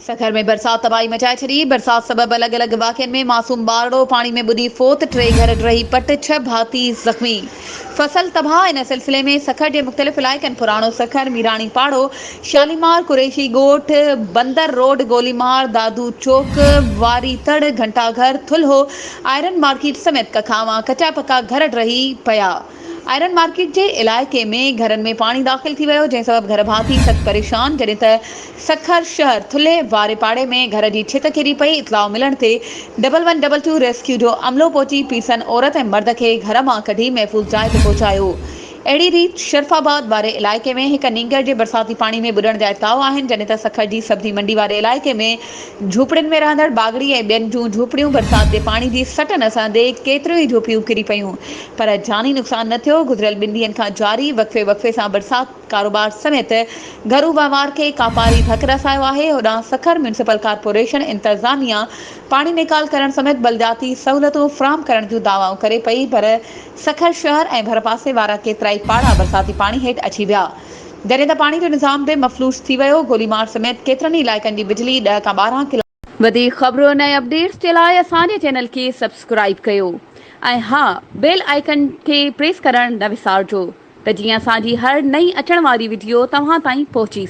سکر ۾ برسات تباهي مچائي ڇڏي، برسات سبب الڳ الڳ واقعن ۾ معصوم ٻارڙو پاڻي ۾ ٻڏي فوت، ٽي گهر ڊهي پٽ، ڇهه ڀاتي زخمي، فصل تباهه، ان سلسلي ۾ سکر جي مختلف علائقن پراڻو سکر، ميراڻي پاڙو، شاليمار، قريشي ڳوٺ، بندر روڊ، گوليمار، دادو چوڪ، واري تڙ، گهنٽا گهر، ٿلهو، آئرن مارڪيٽ سميت ڪکاوان ڪچا پڪا گهر ڊهي پيا. آئرن مارڪيٽ جي علائقي ۾ گهرن ۾ پاڻي داخل ٿي ويو، جنهن سبب گهر ڀاتي سخت پريشان، جڏهن ته سکر شهر ٿلهي واري پاڙي ۾ گهر جي ڇت ڪري پئي، اطلاع ملڻ تي double one double two rescue جو عملو پهچي پيرسن عورت ۽ مرد کي گهر مان ڪڍي محفوظ جاء تي پهچايو. اهڙي ريت شرف آباد واري علائقي ۾ هڪ نينگر جي برساتي پاڻي ۾ ٻڏڻ جا اطلاع آهن، جڏهن ته سکر جي سبزي منڊي واري علائقي ۾ جهوپڙين ۾ رهندڙ باگڙي ۽ ٻين جون جهوپڙيون برسات جي پاڻي جي سٽ نه سهندي ڪيتريون ئي جهوپڙيون ڪري پيون پر جاني نقصان نه ٿيو، گذريل ٻن ڏينهن کان جاري وقفي وقفي سان برسات ڪاروبار سميت گهرو وهنوار کي ڪاپاري ڌڪ رسايو آهي، هوڏانهن سکر ميونسپل ڪارپوريشن انتظاميا پاڻي نيڪال ڪرڻ سميت بلدياتي سهولتون فراهم ڪرڻ جون دعوائون ڪري پئي پر سکر شهر ۽ ڀرپاسي وارا ڪيترائي پاڙا برساتي پاڻي هيٺ اچي ويا، جڏهن ته پاڻي جو نظام به مفلوج ٿي ويو، گوليمار سميت ڪيترن ئي علائقن جي بجلي ڏهه کان 12 ڪلاڪ. وڌيڪ خبرن ۽ اپڊيٽس جي لاء اسان جي چينل کي سبسڪرائيب ڪيو ۽ ها بيل آئيڪن کي پريس ڪرڻ نه وسارجو ته جيئن اسان جي هر نئين اچڻ واري وڊيو توهان تائين پهچي.